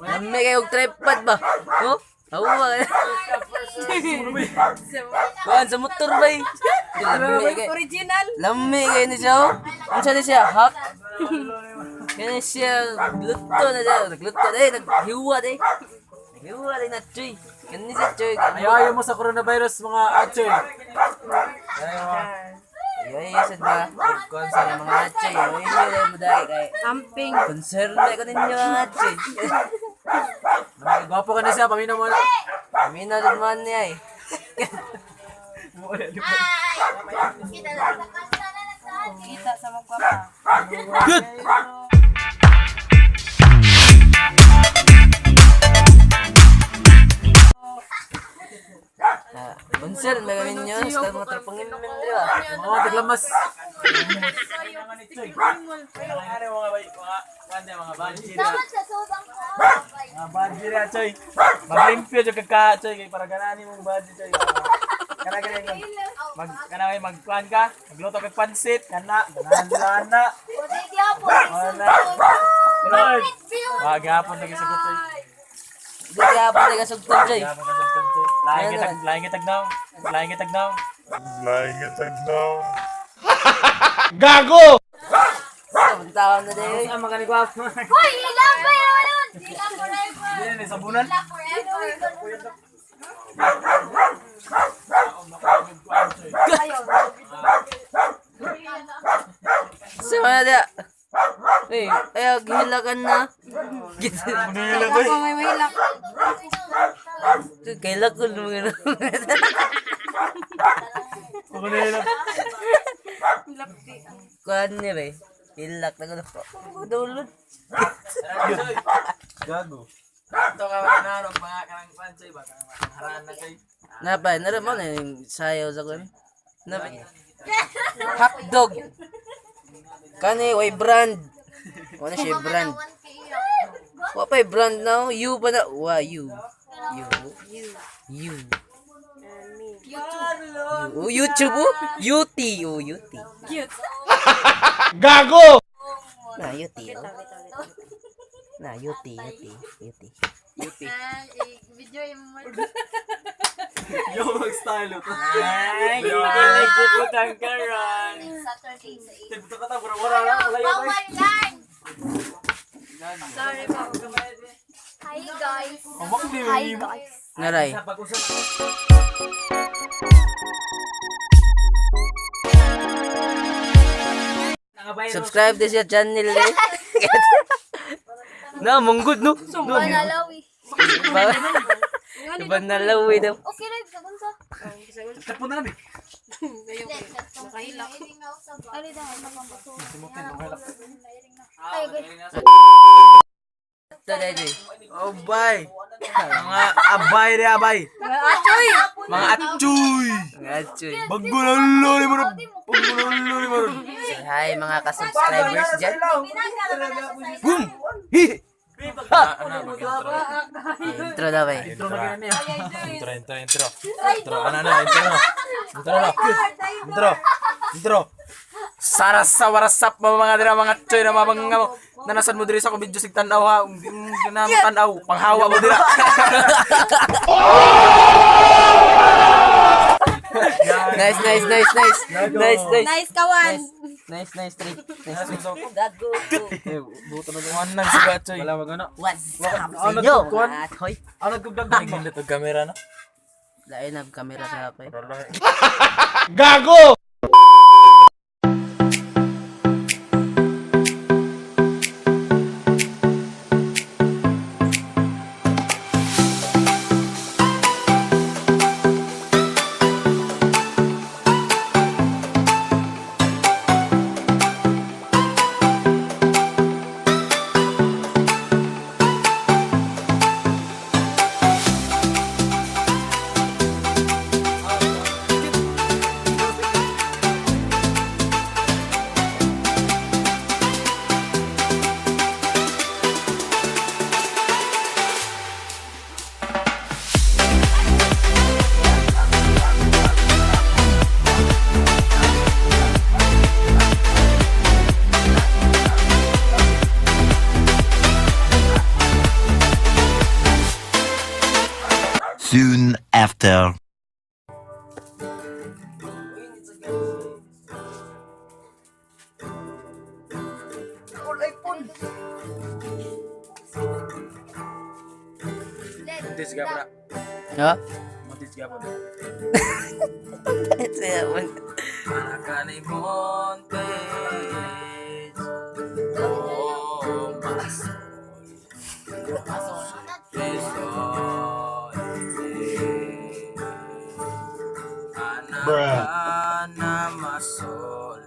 Lami kayo og tripod ba? Oh? Awa. Kuan sa motor ba? Eh? Lami kay. Original. Lami kayo ni siya. Oh. Unsa ni siya? Hack. Kaya siya gluto na siya. Nagluto na eh. Naghiwa na eh. Naghiwa na na choy. Kani siya choy. Ayaw mo sa coronavirus, mga atchoy. Ayaw mo. Ay, sa ba? Kuan sa mga choy. Ay, ay, mo dai kay. Amping. Concern na ko ninyo mga choy. Gwapo ka na siya, paminaw mo na. Amina jud man niya eh. Kita sa mga gwapa. Good! Ah, concern may kami ninyo sa mga trapangin men di ba? Mga tiglamas. Dapat sa subang ko. Mga badge na, choy. Maglimpyo jud ka ka, choy, kay para ganani mong badge, choy. Kana gani mag mag kana may magkuan ka, magluto kag pansit, kana ganahan sila ana. Pwede gyapon. Wala. Lord. Wa gapon lagi sagot, choy. Di kaya pa tayo kasugtong choy. Gapon ka sagot, choy. Laing itag, laing itag now. Laing itag now. Lying at the now. Sa na din. Ang mga ni gwapo. Hoy, ilang ba yun? Ilang forever. Dili sabunan. Ilang forever. Sa mga da. Eh, ay gihilakan na. Git. Ako may mahilak. Kailak ko mga Kuan niya ba? Eh. Hilak na ko. Dulod. Gago. Ito ka mga mga kanang kuan, choy, ba kanang harana, choy. Napa, nara mo na yung sayaw sa kuan. Napa. Hot dog. Kani way brand. Wala siya brand. Wa pa brand now. You pa na. Wa you. You. You. Oh, YouTube oh. UT oh, UT. Cute. Gago! Na UT oh. Na UT UT UT. UT. Video yung Yo, mag-style ito. Ay, nagpuputang karon. Saturday sa 8. Tigto ka ta, wala wala wala yun. Bawal yan! Sorry po. Hi guys. Hi guys. Naray. Subscribe din siya channel eh. Na manggod no. No. Banalawi. Banalawi daw. Okay lang, sagun sa. Tapon na namin. Nakahilak. Ano daw, napambato. Ay, guys. Ito na Joy. Oh, bye. Mga abay re abay. Mga achoy! Mga atchoy. Mga atchoy. Bagbulalo ni Maron. Bagbulalo ni Maron. Say hi mga ka-subscribers dyan. Boom! Hi! Intro daw eh. Intro Intro, intro, intro. Intro, ano na, intro. Intro na. Intro. Intro. Sara sa warasap mo mga dira mga tsoy na mabanga mo. Nanasan mo diri sa akong video sig tan-aw ha. Na mo tan-aw, panghawa mo dira. Nice, nice, nice, nice. Nice, nice. Nice kawan. Nice, nice trick. Nice trick. Gago. Buto na one nang siga tsoy. Wala wag ano. What's up sa inyo? Mga athoy. Ano gugdag nindot og kamera no? Lain ang kamera sa ako eh. Gago! Soon after. Montage ka pra. Ha? Montage ka pa. Siya man. Anak montage. Oh, mas. Bruh. Anak masol.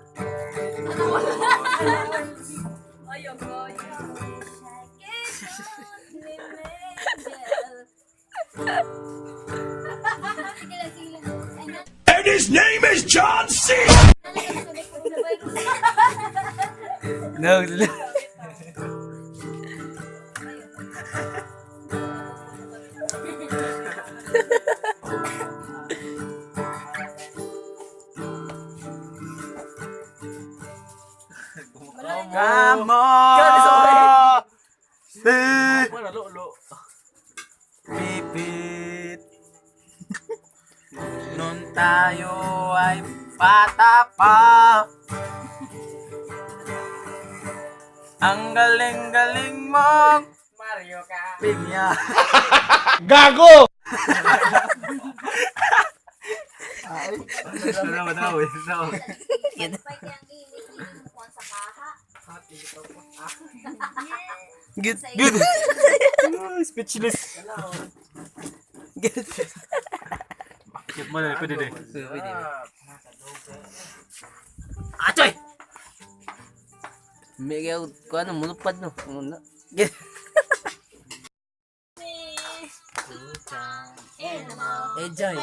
Sige lang, sige lang. And his name is John C. No. No. Come on! Si! Wala, lo, Pipit. Noon tayo ay bata pa. Ang galing-galing mong Mario ka. Pinya. Gago! Tama, tama, tama. Good. Good. Speechless. Good. Cute mo na, pwede din. Pwede. Atoy! Miguel, ko ano, mulupad no. Ano na? Good. Enjoy.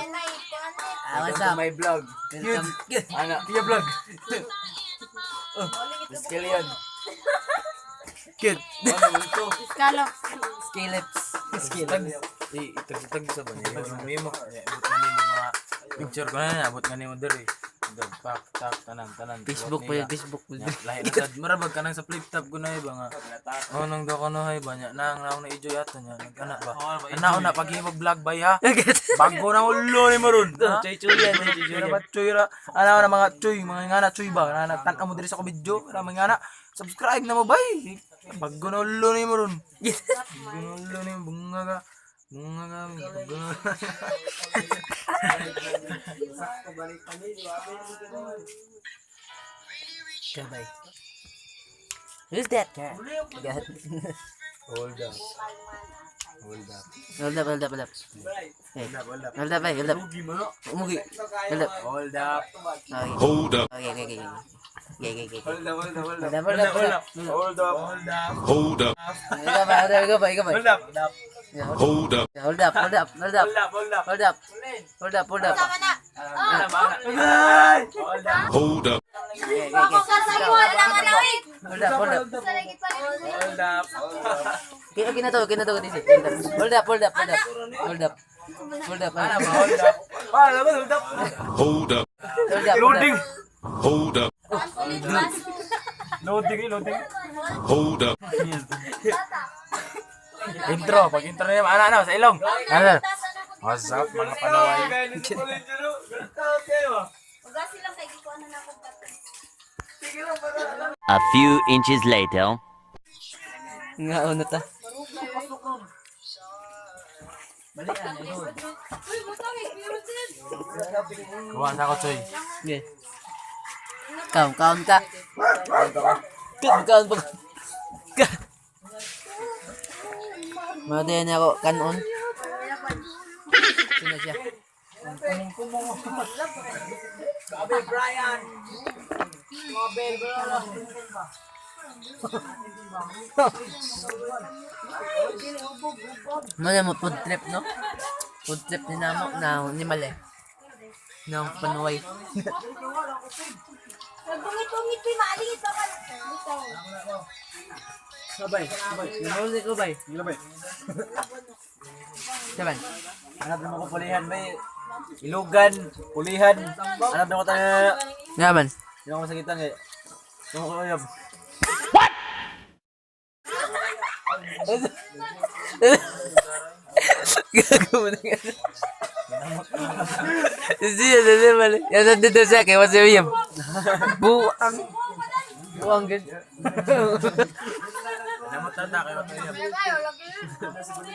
Ah, what's up? My vlog. Welcome. Good. Ano, Tia vlog. Oh, skill yun. Good. Ano ito? Scallop. Scallops. Scallops. Eh, itag-tag sa ba niya? Yung mo, abot nga nimo mga picture ko na, abot nga nimo diri. Dog, pak, tak, tanan, tanan. Facebook Abot pa nila. yun, Facebook pa Nya, lahi na sad. Mura bag kanang sa flip top ko na iba nga. Oh, nang daw ko no hay ba nya. Nang naong na ijoy ato nya. Nagana ba. Ana na pag vlog bay ha. Bago na ulo ni maron. Choy choy yan, choy choy Choy ba choy ra. Ana na mga choy, mga ngana choy ba. Ana tan-aw mo diri sa ko video, ra mga ngana. Subscribe na mo bay. Bago na ulo ni maron. Bago na ulo ni bunga ka. Bunga ka. Bago na. Kabay. Who's that guy? God. Hold up. Hold up. Hold up, hold up, hold up. Hey. Hold up. Hold up, hey, hold up. Umugi. Hold up. Hold up. Okay. Hold up. Okay, okay, okay. Okay, okay, okay. Hold up, hold up, hold Hold up, hold up, hold up. Hold up. Hold up. Hold up. Hold up, hold up, ikaw ba, ikaw ba? Hold up. Hold up. Hold up, hold up, hold up. Hold up, hold up. Hold up. Hold up, hold up. Tama na. Hold up. Hold up. Okay, okay, okay. Hold up, hold up. Hold up. Okay, okay na to, okay na to, this. Hold up, hold up, hold up. Hold up. Hold up, hold up. Hold up. Hold up. Hold up. Hold up. Loading. Hold up. Loading, loading. Hold up. Intro, pag intro niya, ano, ano, sa ilong. Ano? What's up, mga panaway? A few inches later. Nga, ano ta? Kuha na ako, Choy. Okay. Count, count ta. Count, count pa. Ka. Mga na ako, kanon. Sino siya? Muna mo food trip, no? Food trip ni namo na ni Male. Nang panuway. Nagbungit-bungit pa, maalingit pa ka. Sabay, sabay. Namuli ko bay. Labay. Saban. Hanap na ko pulihan, may ilugan, pulihan. Hanap na ko tayo. Naman. Hindi ako masakitan eh. Hindi ko uyab. Gago mo na nga. Siya, siya, mali. Yan, nandito siya, kay Wasi William. Buang. Buang, ganyan. Namot na ta kay Watay Uyab.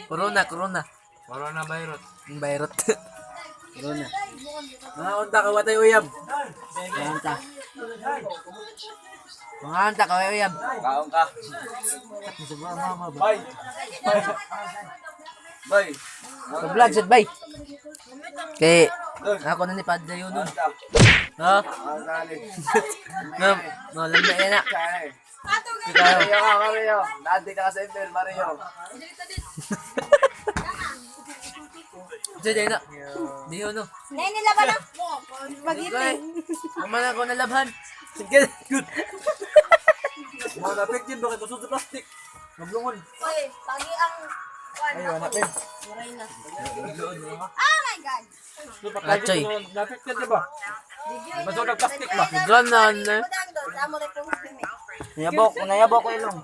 Corona, corona. Corona virus. Ang Bayrot. Corona. Mga unta kay Watay Uyab. Mga anta. Mga anta, kaway uyab. Kaon ka. Bye. Bye. Sa vlog, sad bay. Kay, ako na ni Padre yun nun. Ha? No, no, lamig na na. Mario ka, Mario. Nadi ka sa ML, Mario. Diyan, diyan na. Di yun, no. Nay, nilaban na. Ay, Kuman ako nalabhan. Sige. Good. Mga napik din, bakit usod sa plastic? Maglungon. Oy, pagi ang Ay, hanapin. Oh my God. Atsoy. Napik din, diba? Masod ang plastic ba? Ganon. Budang doon, sa amo rin po. Nayabok, nayabok ko ilong.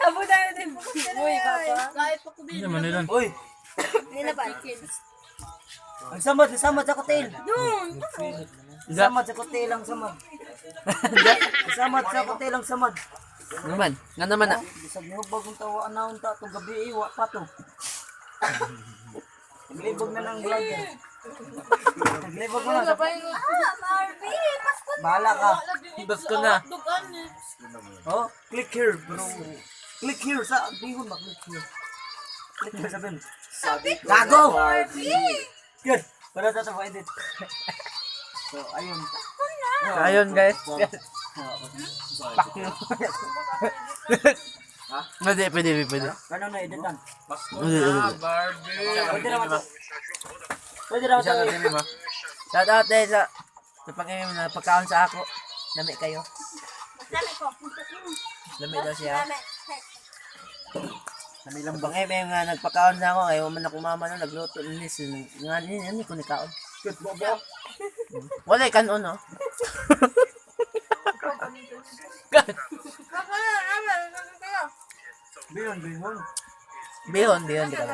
Abo tayo din. Uy, papa. Uy, Nilaban. Ang samad, ang samad sa kotel. Ang samad sa kotel, ang samad. Ang samad sa kotel, ang samad. Naman, nga naman ah. Bisag niyo bagong tawa na unta tong gabi eh, wa pa to. Naglibog na ng vlog yan. Naglibog na lang. Ah, Marvin, Pasko na. Bahala ka. Basko na. Oh, click here, bro. Click here sa bihon ma click here. Click here sa bin. Gago! Marvin. Good. Wala ta to edit. So, ayun. Ayun guys. Pak mo. Pwede, pwede, pwede. Ano na editan? Pwede, pwede. Pwede naman to. Pwede naman to. Shout out eh sa pag na pagkaon sa ako. Lami kayo. Lami ko. Lami daw siya. Lami. Lami lang bang eh nga nagpakaon na ako ay man ako mama no nagluto ni nga ni ni ko ni kaon. Wala kanon no. Bihon, bihon. Bihon, bihon di ka.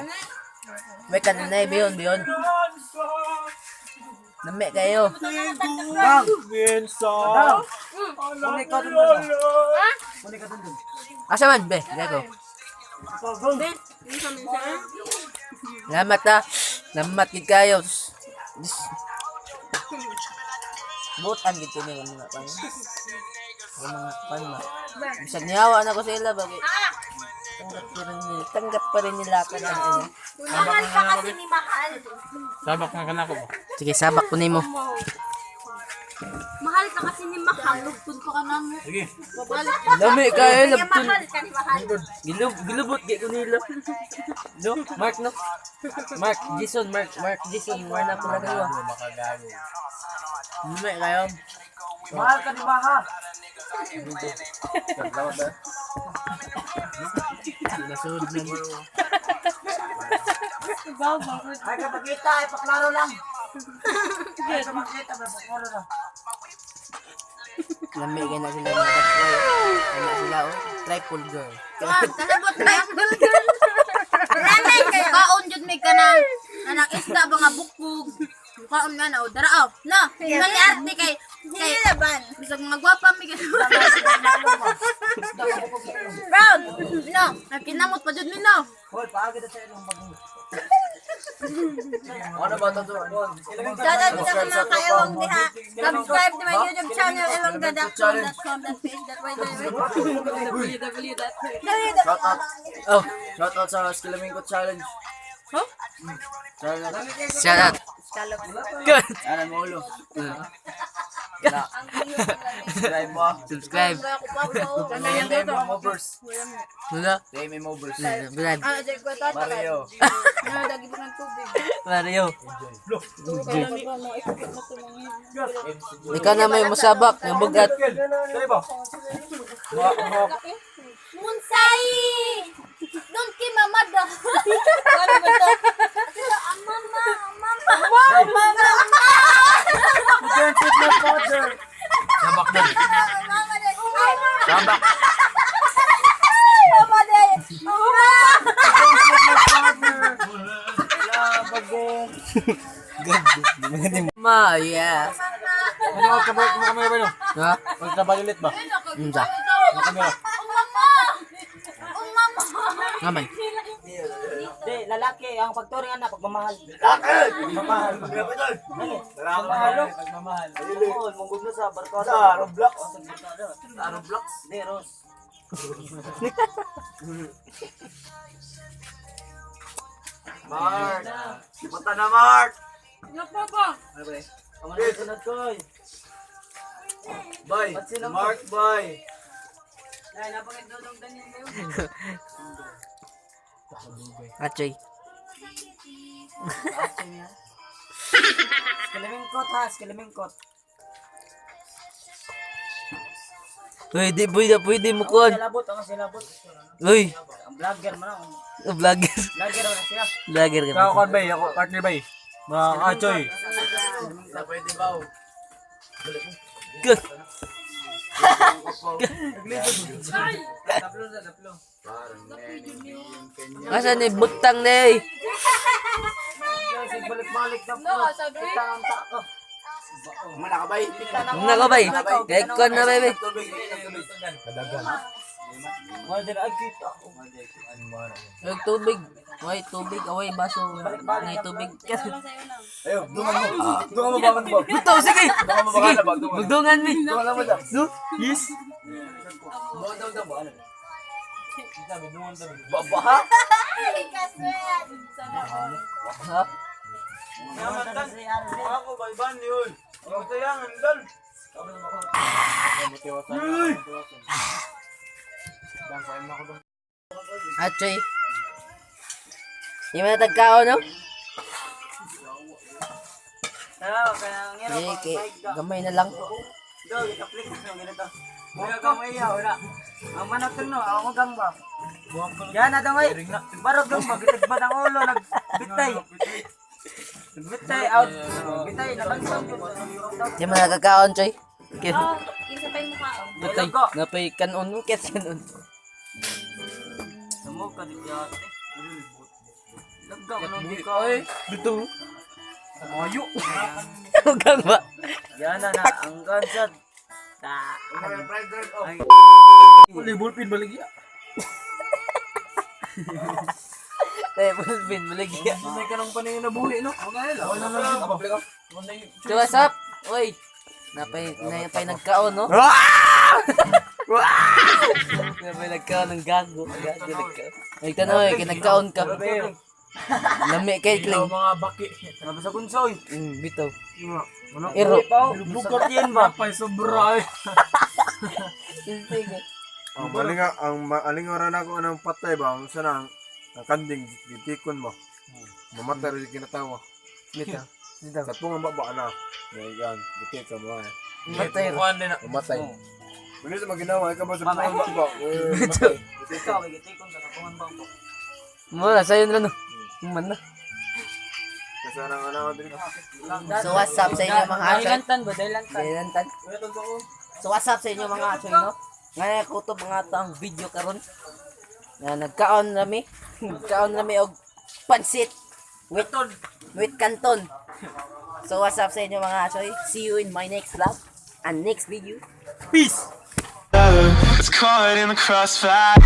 May kanon na eh, bihon, bihon. Lami kayo. Dang! Dang! Kunik ka dun dun. Kunik ka dun dun. Asa man be? Gago. Go, go. Salamat ah. Salamat gid kayo. Diyos. Butan gid kini ang mga pan. Ang mga pan ma. Bisag nihawa na ko sila bagay. Tanggap pa rin nila, tanggap pa rin nila ako ng ina. Mahal ka kasi ni Mahal. Sabak nga kanako ba? Sige, sabak ko nimo. Mahal ka kasi ni Mahal. Lugtod pa ka namin. Sige. Lami kayo Kaya labton. mahal ka ni Mahal. Gilub gilubot gid ko nila. No, Mark no. Mark Jason, Mark Mark Jason, wala na pala kayo. Makagago. Lami kayo. Mahal ka ni Maha. Nasud na mo. Ay ka pakita, ay paklaro lang. Ay ka pakita, ay paklaro lang. Lami kayo na sila mga tatlo. Ano sila oh? Triple girl. Kalabot na. Lami kayo. Kaon jud may kanang anang isda ba nga bukog. Kaon nga na o dara o. No, nang arte kay kay Nilaban. bisag mga gwapa mi kay. Round. No, nagkinamot pa jud mi no. Hoy, paagi na sa ilong bago. Ano ba ito? Shout out sa mga kaewang diha. Subscribe to my YouTube channel elongga.com.ph.y.y. Shout out. Oh, Shout out sa Skilamingo Challenge. Huh? Challenge. shout out. Good. Ano mo ulo? Subscribe mo. ah. Subscribe. TMM Movers. Wala. TMM Movers. Subscribe. Ah, jud ko tata. Mario. Na dagi pa ng tubig. Mario. Ikaw na may musabak ng bugat. Dali ba? Munsay! Don't ki mama da. Ano ba to? Ang mama, ang mama. Mama, mama. Don't shoot my father. Sabak na. Mama, dad. Ay, mama. Sabak. Mama, dad. Mama. Don't shoot my father. again. Ma, yeah. Ano ka ba mo kamera ba no? Ha? Magtrabaho ulit ba? Unsa? Kamera. Ngaman. Di, lalaki ang pagturing anak pagmamahal. Lalaki! Pagmamahal. Pagmamahal. Pagmamahal. Oo, munggod na sa barkada. Sa Roblox. Sa Roblox? Di, Ros. Mark! Punta na, Mark! Ang ano sunod ko. oy. Bye! Mark, bye! Achoy. Skilimingkot ha, skilimingkot. Uy, di pwede, pwede mo kuhan. Silabot, ang silabot. Uy, Ang vlogger man ako. vlogger. Vlogger man siya. Vlogger ka. Ako kon bay, ako partner bay. Mga achoy. Good. Asa ni butang na eh. Balik-balik na po. Kita ang tako. Nako bay. Kay kon na bay. Bay. Mother, ay kita. Ay tubig. Way tubig, away baso. Nay tubig. Ayo, dungan mo. Dungan mo ba ba? Butaw sige. Sige. Magdungan mi. No? Yes. Ha? Ako, bye ban yun. Ang tayangan, dal. Achoy. Di man tagkaon no? Tara, kaya ang hirap. Sige, kay gamay na lang. Do, itaplik na ganito. Wala ka may iya, wala. Ang manok no, ako gang ba? Yan na daw ay. Barog gang ba, gitagbat ang ulo, nagbitay. Nagbitay out. Bitay, nakangsang. Di man nagkakaon, Choy. Oh, isa pa yung mukha. Oh. Butay. Napay kanon, ket kanon. Sumog ka dito ate. Lagga ka nung ka. Bito. Ayo. Gang ba? Yan na na, ang gansad. Ta. Wala ballpen baligya. Tay, bulbin, baligya. May kanang panay na buhi no. So what's up? Oy. Napay napay nagkaon no? Napay nagkaon ng gago. Gago nagkaon. Ay tanaw eh, kay nagkaon ka. Lami kay kling. Mga baki. Nabasa kunsoy. Bitaw. Iro. Bukat yan ba? Pay sobra ay. Ang malinga, ang maalingaw na ako anang patay ba? Ang sana, ang kanding, gitikon mo. Mamatay rin yung kinatawa. Bitaw. Bitaw. Sa tungang baba na. Yan, gitik ka mo. Eh. Matay. Kuan din na. Mamatay. Wala sa maginawa, ikaw ba sa tungang baba? Eh, mamatay. Ikaw, may gitikon sa kapungan ba ko? Mura sayo na no. Man na. Kasi anang ano, dili. So what's up sa inyo mga achoy? Dahilantan ba? Dahilantan. Dahilantan. So what's up sa inyo mga achoy no? Ngayon kutob nga to ang video karon. Na nagkaon nami, nagkaon nami og pansit with canton. So what's up sa inyo mga achoy? See you in my next vlog and next video. Peace. It's caught in the crossfire.